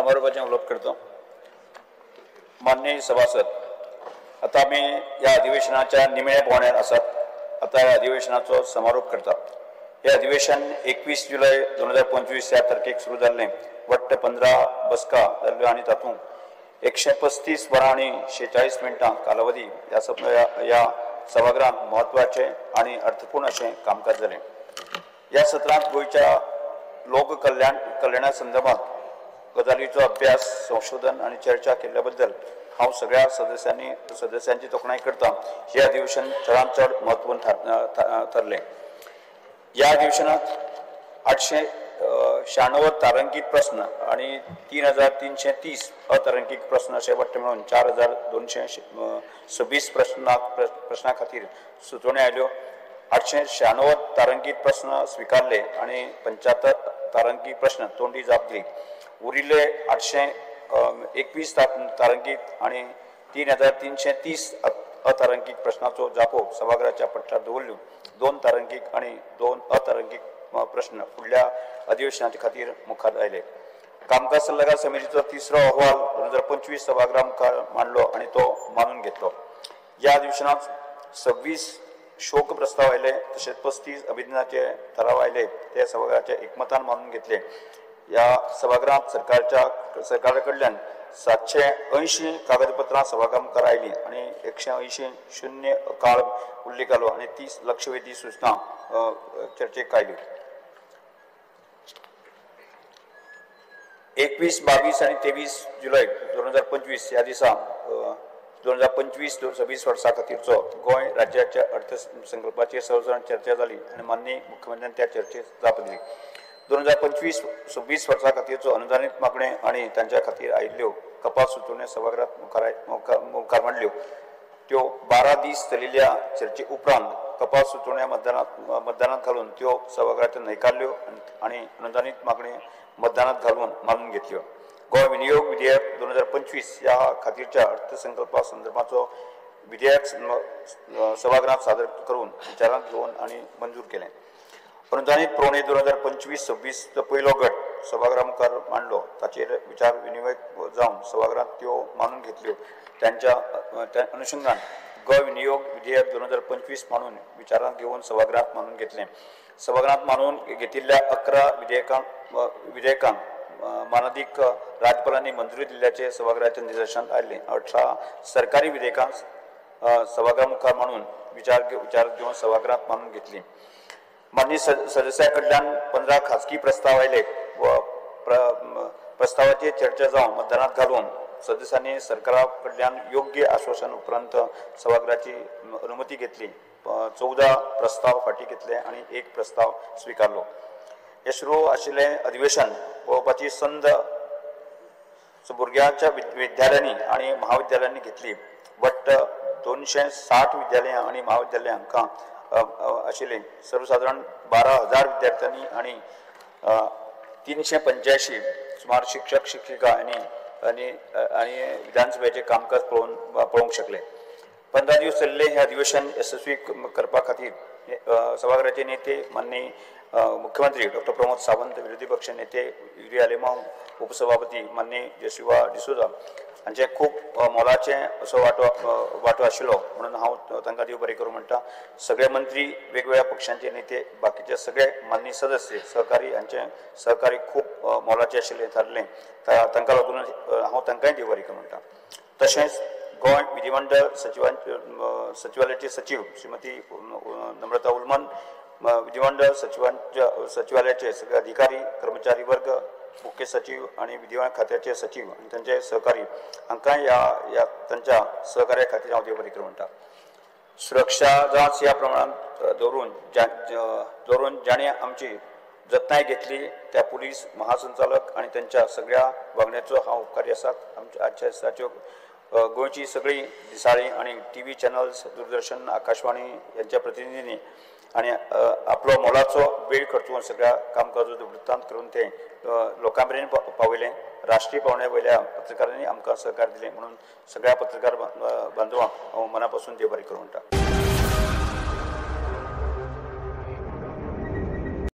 समारोपाचें उलोवप करता. माननीय सभासद, आतां आमी ह्या अधिवेशनाच्या निमण्या पावंड्यार आसात. आतां ह्या अधिवेशनाचो समारोप करतात. हे अधिवेशन 21 जुलय 2025 ह्या तारखेक सुरू जाल्लें. वट्ट 15 बसका जाल्ल्यो आनी तातूंत 135 वरां आनी 46 मिनटां कालावधी ह्या सभागृहांत म्हत्वाचें आनी अर्थपूर्ण अशें कामकाज जालें. ह्या सत्रांत गोंयच्या लोक कल्याणा संदर्भात गजालीचो अभ्यास, संशोधन आनी चर्चा केल्ल्या बद्दल हांव सगळ्या सदस्यांची तोखणाय करता. हे अधिवेशन चडांत चड म्हत्वपूर्ण थारलें. ह्या अधिवेशनात 896 तारांकीत प्रस्न आनी 3330 अतारांकीत प्रस्न अशे वट्ट मेळून 4226 प्रश्ना खातीर सुचोवण्यो आयल्यो. 896 तारांकीत प्रस्न स्विकारले आनी 75 तारांकीत प्रस्न तोंडी जाप दिली. उरिल्ले 821 तारांकीत आनी 3330 अतारांकीत प्रश्नाचो जापो सभागृहाच्या पटलार दवरल्यो. 2 तारांकीत आनी 2 अतारांकीत प्रश्न फुडल्या अधिवेशनाचे खातीर मुखार आयले. कामकाज सल्लागार समितीचो तिसरो अहवाल 2025 सभागृहा मुखार मांडलो आनी तो मानून घेतलो. ह्या अधिवेशनात 26 शोक प्रस्ताव आयले, तशेंच 35 अभिनंदनाचे ठराव आयले, ते सभागृहाच्या एकमतान मानून घेतले. ह्या सभागृहांत सरकारा कडल्यान 780 कागदपत्रां सभागृहा मुखार आयलीं आनी 180 शून्य काळ उल्लेख आलो आनी 30 लक्षवेधी सूचना चर्चेक आयल्यो. 21, 22 आनी 23 जुलय 2025 ह्या दिसा 2025-26 वर्सा खातीरचो गोंय राज्याच्या अर्थसंकल्पाचेर सर्वसाधारण चर्चा जाली आनी माननीय मुख्यमंत्र्यान त्या चर्चेक जाप दिली. 2025-26 वर्सा खातीरचो अनुदानीत मागणे आनी तांच्या खातीर आयिल्ल्यो कपात सुचोवण्यो सभागृहात मुखार मांडल्यो. त्यो 12 दीस चलिल्ल्या चर्चे उपरांत कपात सुचोवण्यो मतदानात घालून त्यो सभागृहात न्हयकारल्यो आनी अनुदानीत मागणे मतदानात घालून मानून घेतल्यो. गोंय विनियोग विधेयक 2025 ह्या खातीरच्या अर्थसंकल्पा संदर्भाचो विधेयक सभागृहात सादर करून विचारांत घेवन आनी मंजूर केलें. अनुदानीत पुरवणी 2025-26 पयलो गट सभागृहा मुखार मांडलो. ताचेर विचार विनिमय जावन सभागृहात त्यो मानून घेतल्यो. त्यांच्या त्या अनुशंगान गोंय विनियोग विधेयक 2025 मानून विचारांत घेवन सभागृहात मानून घेतलें. सभागृहात मानून घेतिल्ल्या 11 विधेयकांक मानादीक राज्यपालांनी मंजुरी दिल्ल्याचे सभागृहाच्या निदर्शनात आयलें. 18 सरकारी विधेयकां सभागृहा मुखार मांडून विचार घेवन सभागृहात मानून घेतलीं. माननीय सदस्या कडल्यान 15 खाजगी प्रस्ताव आयले व प्रस्तावाचेर चर्चा जावन मतदानात घालून सदस्यांनी सरकारा कडल्यान योग्य आश्वासन उपरांत सभागृहाची अनुमती घेतली. 14 प्रस्ताव फाटी घेतले आनी 1 प्रस्ताव स्विकारलो. हे सुरू आशिल्लें अधिवेशन पळोवपाची संद भुरग्यांच्या विद्यालयांनी आनी महाविद्यालयांनी घेतली. वट्ट 260 विद्यालयां आनी महाविद्यालयां हांकां आशिल्लीं. सर्वसादारण 12,000 विद्यार्थ्यांनी आनी 385 सुमार शिक्षक शिक्षिका आनी आनी आनी विधानसभेचें कामकाज पळोवंक शकले. 15 दीस चल्ले हे अधिवेशन यशस्वी करपा खातीर सभागृहाचे नेते माननीय मुख्यमंत्री डॉक्टर प्रमोद सावंत, विरोधी पक्ष नेते युरी आलेमांव, उपसभापती माननीय जेसिवा डिसोजा हांचे खूब मोलाचें असो वांटो आशिल्लो म्हणून हांव तांकां देव बरें करूं म्हणटा. सगळे मंत्री, वेगवेगळ्या पक्षांचे नेते, बाकीचे सगळे माननीय सदस्य सहकारी हांचे सहकारी खूब मोलाचें आशिल्लें थारलें. तांकां लागून हांव तांकांय देव बरें करूं म्हणटा. तशेंच गोंय विधिमंडळ सचिवालयाचे सचीव श्रीमती नम्रता उलमन, विधिमंडळ सचिवालयाचे सगळे अधिकारी, कर्मचारी वर्ग, मुख्य सचिव आनी विधिमंडळ खात्याचे सचिव आनी तांचे सहकारी हांकां ह्या तांच्या सहकार्या खातीर हांव देव बरें करूं म्हणटा. सुरक्षा जांच ह्या प्रमाणांत दवरून जाणें आमची जतनाय घेतली त्या पुलीस महासंचालक आनी तांच्या सगळ्या वागण्याचो हांव उपकारी आसा. आमच्या आजच्या दिसाच्यो गोंयची सगळीं दिसाळीं आनी T V channels, Doordarshan, Akashvani यांच्या प्रतिनिधींनी आनी आपलो मोलाचो वेळ खर्चून सगळ्या कामकाजाचो वृत्तांत करून ते लोकां मेरेन पावयलें. राष्ट्रीय पावंड्या वयल्या पत्रकारांनी आमकां सहकार दिलें म्हणून सगळ्या पत्रकार बांधवांक हांव मना पासून देव बरें करूं म्हणटा.